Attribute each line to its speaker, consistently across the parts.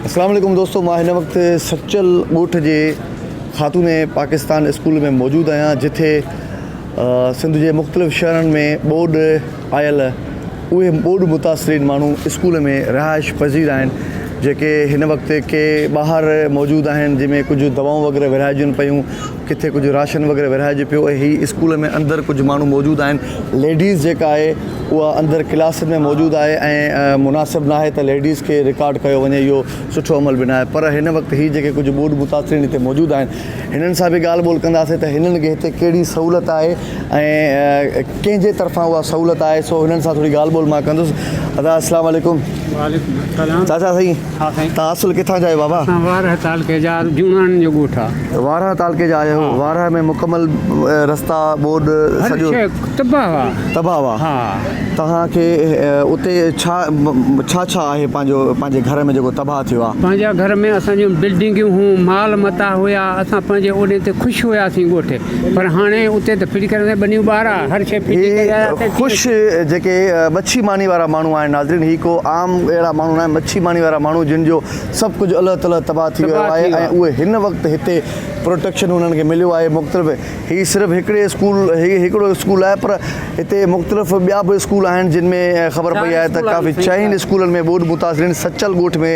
Speaker 1: اسلام عليڪم دوستو مان هن وقت سچل ڳوٺ جي خاتون پاڪستان اسڪول ۾ موجود آهيان جتي سنڌ جي مختلف شهرن ۾ ٻوڏ آيل اهي ٻوڏ متاثرين ماڻهو اسڪول ۾ رهائش پذير آهن جيڪي هن وقت ڪي ٻاهر موجود آهن جنهن ۾ ڪجهه دوائون وغيره ورهائجن پيون ڪٿي ڪجهه راشن وغيره ورهائجي پيو ۽ هي اسڪول ۾ اندر ڪجهه ماڻهو موجود آهن ليڊيز جيڪا آهي اها اندر ڪلاسن ۾ موجود آهي ۽ مناسب ناهي ته ليڊيز کي رڪارڊ ڪيو وڃي اهو سٺو عمل به ناهي پر هن وقت هي جيڪي ڪجهه ٻوڏ متاثرين هتي موجود آهن هنن سان به ڳالهه ٻولهه ڪنداسين ته هنن کي هتي ڪهڙي سهولت آهي ۽ ڪنهن جي طرفان اها سهولت آهي سو هنن سان ٿوري ڳالهه ٻولهه مان ڪندس ادا اسلام عليڪم
Speaker 2: وعليڪم السلام
Speaker 1: چاچا سائين
Speaker 2: ها سائين
Speaker 1: تان اصل ڪٿان جا آهيو بابا
Speaker 2: اسان وارهه تعلقي جا جوڻاڻين جو ڳوٺ آ
Speaker 1: وارهه تعلقي جا آهيو وارهه ۾ مڪمل رستا ٻوڏ
Speaker 2: هر
Speaker 1: سڄو
Speaker 2: شيء تباهه آ
Speaker 1: تباهه آ
Speaker 2: ها
Speaker 1: توهان کي اتي ڇا ڇا ڇا آهي پنهنجو پنهنجي گهر ۾ جيڪو تباهه ٿيو آ
Speaker 2: پنهنجا گهر ۾ اسان جون بلڊنگيون هيون مال متاع هيا اسان پنهنجي اوڏي تي خوش هياسين ڳوٺ پر هاڻي اتي ته ڦري ڪري ٻنيون ٻارا هر شيء ڦٽي ڪري آيا
Speaker 1: هي خوش جيڪي مڇي ماني وارا ماڻهو آهن ناظرين هي ڪو عام اهڙا ماڻهو ناهن مڇي ماني وارا ماڻهو جن جو سڀ ڪجهه الهه تلهه تباهه ٿي ويو آهي ۽ اهي هن وقت هتي پروٽيڪشن انهن کي مليو آهي مختلف هي صرف هڪڙي اسڪول هي هڪڙو اسڪول آهي پر هتي مختلف ٻيا به اسڪول آهن جن ۾ خبر پئي آهي ته ڪافي چئن اسڪولن ۾ ٻوڏ متاثرين سچل ڳوٺ ۾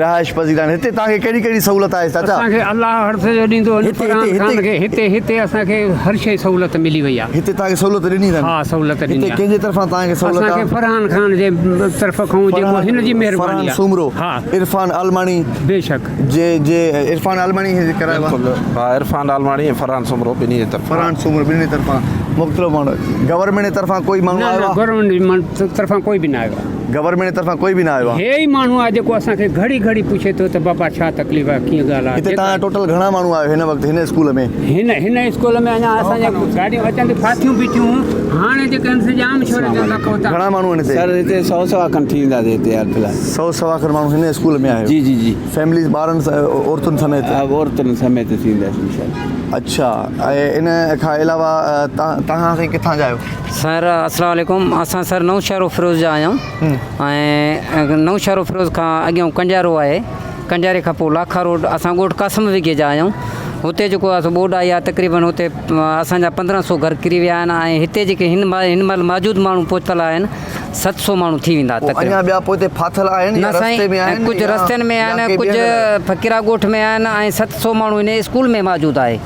Speaker 1: رهائش پذير آهن هتي توهان کي ڪهڙي ڪهڙي سهولت آهي چاچا؟
Speaker 2: اسان کي الله هر شيء ڏيندو هن فرحان خان کي هتي هتي اسان کي هر شيء سهولت ملي وئي آهي.
Speaker 1: هتي توهان کي سهولت ڏني اٿن؟
Speaker 2: ها سهولت ڏني
Speaker 1: هتي ڪنهن جي طرفان توهان کي سهولت آهي؟
Speaker 2: اسان کي فرحان خان جي طرف کان جيڪو هن جي مهرباني
Speaker 1: فرحان
Speaker 2: آهي.
Speaker 1: سومرو
Speaker 2: ها
Speaker 1: عرفان عالماڻي
Speaker 2: بيشڪ
Speaker 1: جي جي عرفان عالماڻي هي ڪرايو آهي.
Speaker 3: بلڪل ها عرفان عالماڻي ۽ فرحان سومرو ٻنهي جي طرفان.
Speaker 1: فرحان سومرو ٻنهي طرفان مختلف ماڻهو گورنمينٽ جي طرفان ڪوئي ماڻهو
Speaker 2: نه
Speaker 1: آيو
Speaker 2: نه
Speaker 1: آهي؟
Speaker 2: گورنمينٽ جي طرفان ڪوئي به نه آيو آهي.
Speaker 1: گورنمينٽ جي طرفان ڪوئي به نه آيو آهي.
Speaker 2: هي ئي ماڻهو آهي جيڪو اسان کي گهڙي گهڙي پڇي ٿو ته بابا ڇا تڪليف آهي ڪيئن ڳالهه آهي.
Speaker 1: هتي توهان ٽوٽل گهڻا ماڻهو آهيو هن وقت هن اسڪول ۾؟
Speaker 2: هن هن اسڪول ۾ اڃا اسان جا گاڏيون اچن ٿيون ڦاٿيون بيٺيون هيون هاڻي جيڪي آهن سي ڄام شوري جا لاکا پهتا.
Speaker 1: گهڻا ماڻهو آهن هتي؟
Speaker 4: سر هتي سئو سوا کن ٿي وينداسين هتي حال في الحال.
Speaker 1: سئو سوا کن ماڻهو هن اسڪول ۾ آهيو.
Speaker 4: جي جي جي.
Speaker 1: فيمليز ٻارن عورتن سميت؟
Speaker 4: ها عورتن سميت ٿي وينداسين انشاء الله.
Speaker 1: اڇا ۽ ان کان علاوه توهان سائين ڪٿان جا آهيو؟
Speaker 5: سر اسلام عليڪم اسان سر نوشهروفيروز جا آهيون ۽ نوشهروفيروز کان اڳيان ڪنڊيارو آهي ڪنڊياري کان پوء لاکا روڊ اسان ڳوٺ قاسم وگهي جا آهيون هتي جيڪو آهي سو ٻوڏ آئي آهي تقريبن هتي اسان جا پندرهن سو گهر ڪري ويا آهن ۽ هتي جيڪي هن مهل هن مهل موجود ماڻهو پهتل آهن ست سو ماڻهو ٿي ويندا
Speaker 1: پوء اڃا ٻيا پوئتي ڦاٿل آهن
Speaker 5: نه
Speaker 1: يا رستي
Speaker 5: سائين
Speaker 1: ۾ آهن
Speaker 5: ڪجهه رستن ۾
Speaker 1: يا
Speaker 5: آهن
Speaker 1: ڪي ٻين
Speaker 5: ڪجهه فقيرا ڳوٺ ۾ آهن ۽ ست سو ماڻهو هن اسڪول ۾ موجود آهي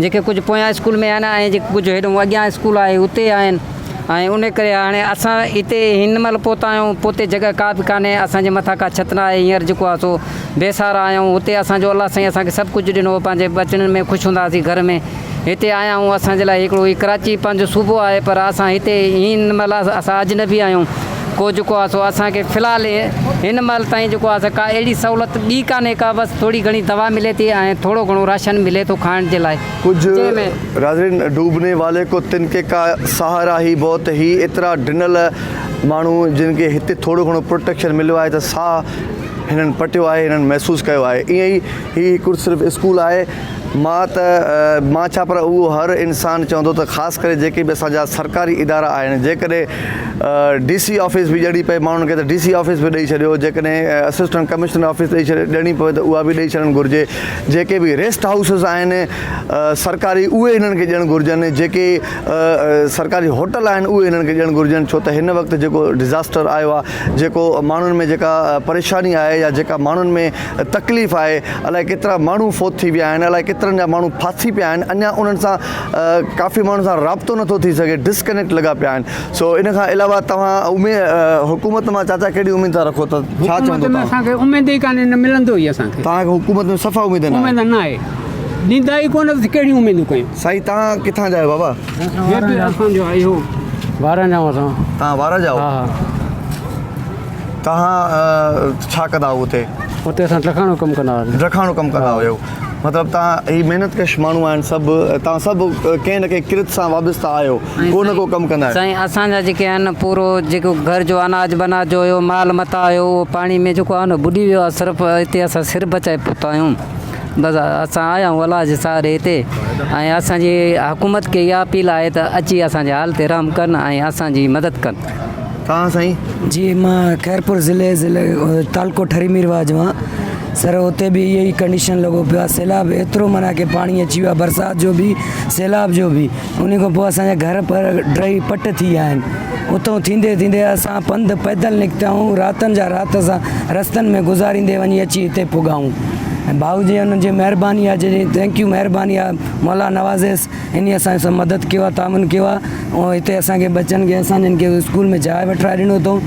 Speaker 5: جيڪي ڪجهه پويان اسڪول ۾ آهن ۽ جيڪي ڪجهه هيڏو اڳيان اسڪول آهي اتي آهن ۽ ان ڪري هاڻي اسان هتي هن مهل پهتا آهيون پوئتي جڳهه ڪا به ڪانهي اسان جي مٿان ڪا ڇت نه آهي هينئر جيڪو آهي سو بي سهارا آهيون هتي اسان جو الله سائين اسان کي سڀ ڪجهه ڏنو هو پنهنجي ٻچڙن ۾ خوش هوندا هئاسين گهر ۾ هتي آيا آهيون اسان جي لاء هڪڙو هي ڪراچي پنهنجو صوبو آهي پر اسان هتي هن مهل اسان اجنبي آهيون ڪو جيڪو آهي سو اسان کي في الحال هن مهل تائين جيڪو آهي سو ڪا اهڙي سهولت ٻي ڪانهي ڪا بس ٿوري گهڻي دوا ملي ٿي ۽ ٿورو گهڻو راشن ملي ٿو کائڻ جي لاء جنهن ۾.
Speaker 1: ڪجهه ناظرين ڊوبني والي ڪو تنڪي ڪا سهارا هي بهت هي ايترا ڊنل ماڻهو جن کي هتي ٿورو گهڻو پروٽيڪشن مليو آهي ته ساهه هنن پٽيو آهي هنن محسوس ڪيو آهي ائين ئي هي هڪ صرف اسڪول آهي مان ته مان ڇا پر اهو هر انسان چوندو ته خاص ڪري جيڪي به اسان جا سرڪاري ادارا آهن جيڪڏهن ڊي سي آفيس به ڏيڻي پئي ماڻهن کي ته ڊي سي آفيس به ڏئي ڇڏيو جيڪڏهن اسسٽنٽ ڪمشنر آفيس ڏئي ڇڏي ڏيڻي پوي ته اها به ڏئي ڇڏڻ گهرجي جيڪي به ريسٽ هائوسز آهن سرڪاري اهي هنن کي ڏيڻ گهرجن جيڪي سرڪاري هوٽل آهن اهي هنن کي ڏيڻ گهرجن ڇو ته هن وقت جيڪو ڊزاسٽر آيو آهي جيڪو ماڻهن ۾ جيڪا پريشاني آهي يا جيڪا ماڻهن ۾ تڪليف آهي الائي ڪيترا ماڻهو فوت ٿي ويا آهن الائي ڪيترن جا ماڻهو ڦاسي پيا آهن اڃا انهن سان ڪافي ماڻهن سان رابطو نٿو ٿي سگهي ڊسڪنيڪٽ لڳا پيا آهن سو ان کان علاوه توهان اميد حڪومت مان چاچا ڪهڙي اميد ٿا رکو ته ڇا
Speaker 2: حڪومت
Speaker 1: چوندو
Speaker 2: ۾
Speaker 1: توهان
Speaker 2: اسان کي اميد ئي ڪانهي نه ملندو ئي اسان کي
Speaker 1: توهان کي حڪومت ۾ صفا اميد نه
Speaker 2: اميد نه آهي ڏيندا ئي ڪونه ته ڪهڙيون اميدون ڪيون
Speaker 1: سائين توهان ڪٿان جا آهيو بابا
Speaker 2: هي به اسان جو آهي اهو
Speaker 6: وارن جا اسان
Speaker 1: توهان وارا جا آهيو
Speaker 6: ها ها
Speaker 1: توهان ڇا ڪندا هئو اتي؟
Speaker 6: اتي اسان ڊکاڻو ڪم ڪندا هئاسين.
Speaker 1: ڊکاڻو ڪم ڪندا هيو. مطلب توهان هي محنت ڪش ماڻهو آهن سڀ توهان سڀ ڪنهن نه ڪنهن ڪرت سان وابسته آهيو ڪو نه ڪو ڪم ڪندا آهيو.
Speaker 5: سائين اسان جا جيڪي آهن پورو جيڪو گهر جو اناج بناج جو هيو مال متاع هيو اهو پاڻي ۾ جيڪو آهي نه ٻڏي ويو آهي صرف هتي اسان سر بچائي پهتا آهيون بس اسان آيا آهيون الله جي سهاري هتي ۽ اسان جي حڪومت کي اها اپيل آهي ته اچي اسان جي حال تي رحم ڪن ۽ اسان جي مدد ڪن.
Speaker 1: توهان سائين؟
Speaker 7: جي مان خيرپور ضلعي ضلعي تعلقو ٺري ميرواهه جو آهيان سر اتي به اهي ئي ڪنڊيشن لڳو پيو آهي سيلاب ايترو معنيٰ ڪي پاڻي اچي ويو آهي برسات جو به سيلاب جو به انهي کان پوء اسان جا گهر پر ڊهي پٽ ٿي ويا آهن اتو ٿيندي ٿيندي اسان پنڌ پيدل نڪتا آهيون راتن جا رات اسان رستن ۾ گذاريندي وڃي اچي هتي پڳا آهيون ۽ ڀائو جي انهن جي مهرباني آهي جي thank you مهرباني آهي مولا نوازيس انهي اسان سان مدد ڪيو آهي تعاون ڪيو آهي ۽ هتي اسان کي ٻچن کي اسان جن کي اسڪول ۾ جاء وٺرائي ڏنو اٿئون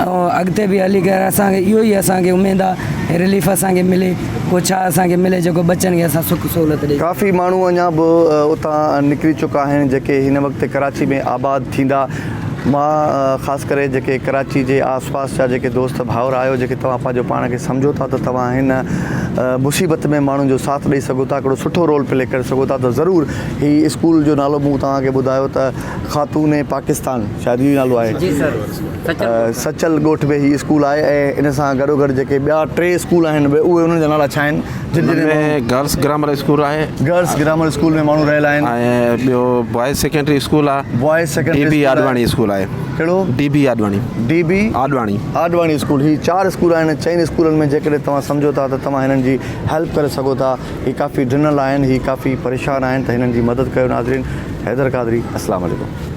Speaker 7: ۽ اڳتي به هلي ڪري اسان کي اهو ئي اسان کي اميد آهي رليف اسان کي ملي ڪو ڇا اسان کي ملي جيڪو ٻچن کي اسان سک سهولت ڏئي.
Speaker 1: ڪافي ماڻهو اڃا به اتان نڪري چڪا آهن جيڪي هن وقت ڪراچي ۾ آباد ٿيندا مان خاص ڪري جيڪي ڪراچي جي آس پاس جا جيڪي دوست ڀائر آهيو جيڪي توهان پنهنجو پاڻ کي سمجهو ٿا ته توهان هن مصيبت ۾ ماڻهن جو ساٿ ڏئي سگهو ٿا هڪڙو سٺو رول پلي ڪري سگهو ٿا ته ضرور هي اسڪول جو نالو مون توهان کي ٻڌايو ته خاتون پاڪستان شايد اهو ئي نالو آهي
Speaker 5: جي سر سچل
Speaker 1: سچل ڳوٺ ۾ هي اسڪول آهي ۽ ان سان گڏو گڏ جيڪي ٻيا ٽي اسڪول آهن اهي انهن جا نالا ڇا آهن جن جن
Speaker 3: ۾ گرلس گرامر اسڪول آهي
Speaker 1: گرلس گرامر اسڪول ۾ ماڻهو رهيل آهن
Speaker 3: ۽ ٻيو بوائز سيڪنڊري اسڪول آهي
Speaker 1: boys secondary
Speaker 3: D B Advani school آهي
Speaker 1: ڪهڙو
Speaker 3: D B Advani
Speaker 1: D B
Speaker 3: Advani
Speaker 1: Advani school هي چار اسڪول آهن چئن اسڪولن ۾ جيڪڏهن توهان سمجهو ٿا ته توهان هنن جي هيلپ ڪري سگهو ٿا هي ڪافي ڊنل آهن هي ڪافي پريشان آهن ته هنن جي مدد ڪيو ناظرين حيدر قادري اسلام عليڪم.